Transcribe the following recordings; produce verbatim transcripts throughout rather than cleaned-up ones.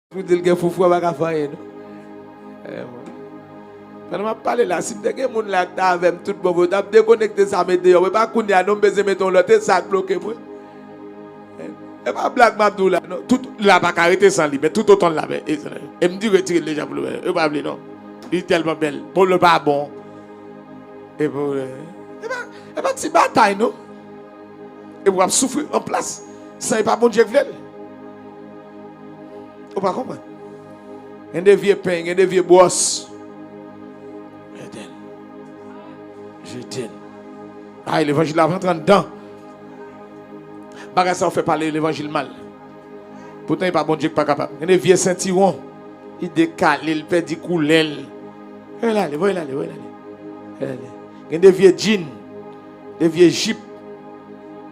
Pou di l gen foufou, pa ka fè anyen, non. Eh, mwen. Pandan m ap pale la, si m te gen moun la ki ta avè m tout bon vre, yo t ap dekonekte sa, met deyò. Mwen pa kounye a, non, m bezwen mete yon lòt, e sa k bloke mwen. Eh, e pa blag m ap di w la, non. Tout la pa ka rete san li, men toutotan l la, men, e, e m di retire l deja pou l wè. Yo pa vle, non. Li tèlman bèl. Bon, li pa bon. E pou, e pa, e pa ti batay, non. E pou w ap soufri an plas. San e pa Bondye k vle l. Ou pa konprann? Gen de vye peny, gen de vye bwòs. Jete l. Jete l. Ay, levanjil la ap antre anndan. Bagay sa yo fè pale levanjil mal. Poutan, e pa Bondye k pa kapab. Gen de vye sentiwon. Li dekale, li pèdi koulè l. Voye l ale, voye l ale, voye l ale. Voye l ale. Gen de vye djin, de vye jip,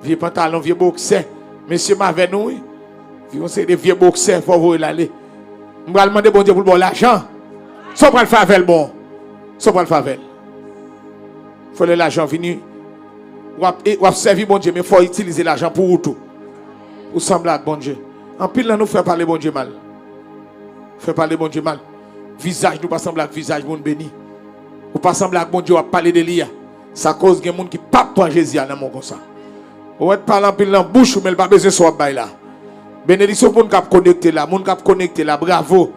vye pantalon, vye boksè. Mesye, m avè nou, wi. Gen yon seri de vye boksè, fò w voye l ale. M pral mande Bondye pou l ba w lajan. Sa w pral fè avè l, bon? Sa w pral fè avè l? Fò lè lajan vini, w ap, e, w ap sèvi Bondye, men fò w itilize lajan pou ou tou. Ou sanble ak Bondye. Anpil nan nou fè pale Bondye mal. Fè pale Bondye mal. Vizaj nou pa sanble ak vizaj moun beni. Ou pa sanble ak Bondye w ap pale de li a. Sa koz gen moun ki p ap pran Jezi a nan men w konsa. Ou wè, t pale anpil nan bouch ou, men l pa bezwen sa w ap bay la. Benediksyon pou moun k ap konekte la, moun k ap konekte la, bravo.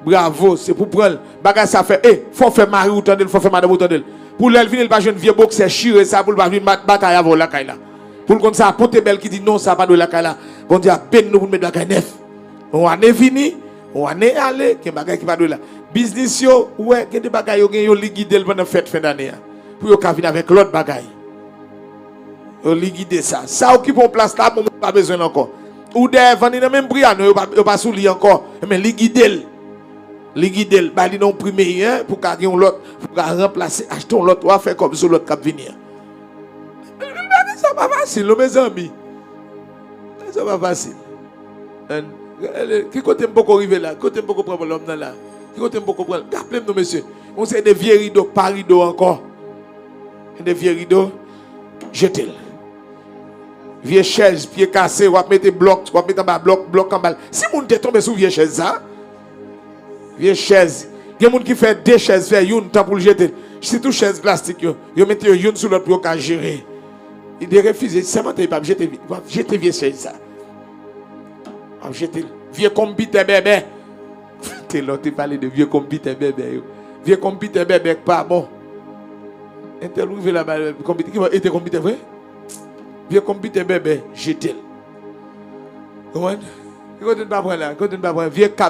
Bravo, se pou pran l. Bagay sa fè, e, fò w fè mari w tande l, fò w fè madanm ou tande l. Pou lè l vini, l pa jwenn vye boksè chire sa, pou l pa vin bat batay avè w lakay la. Pou l konn sa, pote bèl ki di non, sa pa dwe lakay la. Bondye ap beni nou pou n met bagay nèf. Yon ane vini, yon ane ale, gen bagay ki pa dwe la. Biznis yo, ou wè, gen de bagay yo gen, yo li gide l pandan fèt fen dane a. Pou yo ka vin avèk lòt bagay. Yo li gide sa. Sa okipe yon plas la, bon, moun pa bezwen l ankò. Ou dèyè vann li nan menm pri a, non, yo pa, yo pa sou li ankò. Men li gide l. Li gide l, ba li nan yon pri meyè pou ka gen yon lòt, pou ka ranplase, achte yon lòt, w a fè kòb sou lòt k ap vini an. Bagay sa pa fasil, non, mezanmi. Bagay sa pa fasil. An, rele, ki kote m poko rive la? Ki kote m poko pran lòm nan la? Ki kote m poko pran l? Raple m non, mesye. Yon seri de vye rido, pa rido ankò. Gen de vye rido, jete l. Vye chèz, pye kase, w ap mete blòk, w ap mete anba blòk, blòk anba l. Si moun te tonbe sou vye chèz sa, vye chèz. Gen moun ki fè de chèz, fè youn, tan pou l jete l. Sitou chèz plastik yo. Yo mete yo youn sou lòt pou yo ka jere. Li te refize, sèmante li p ap jete, p ap jete vye chèz sa. P ap jete l. Vye konpitè bèbè. Te lò te pale de vye konpitè bèbè yo. Vye konpitè bèbè k pa bon. Entèl rive la, ba, konpitè, ki bon, e te konpitè vre? Vye konpitè bèbè, jete l. Konprann? Ki kote n pa pran la? Ki kote n pa pran? Vye kab